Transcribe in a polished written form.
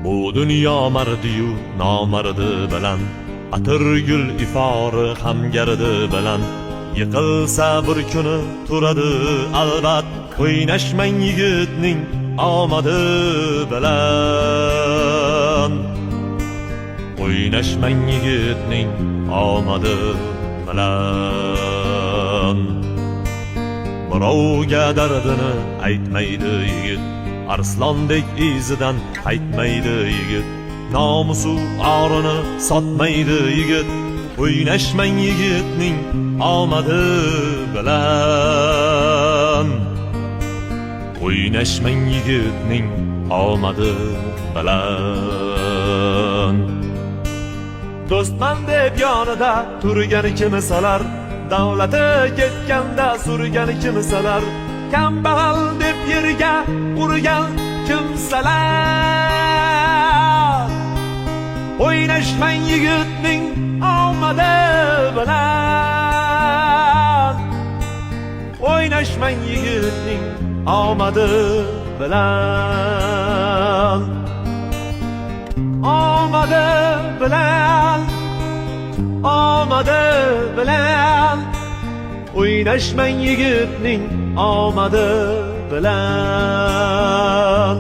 Bu dunyo mardiyu nomardi bilan, atirgul ifori hamgardi bilan, yiqilsa bir kuni turadi albat. O'ynashmang yigitning omadi bilan, o'ynashmang yigitning omadi bilan. Birovga dardini aytmaydi yigit, arslondek izidan qaytmaydi yigit, nomusu orini sotmaydi yigit. O'ynashmang yigitning omadi bilan, o'ynashmang yigitning omadi bilan. Do'stman deb yonida turgan kimsalar, davlati ketganda surgan kimsalar, kambag'al deb yerga urgan kimsalar. O'ynashmang yigitning omadi bilan, o'ynashmang yigitning omadi bilan, omadi bilan, omadi bilan. O'ynashmang yigitning omadi bilan.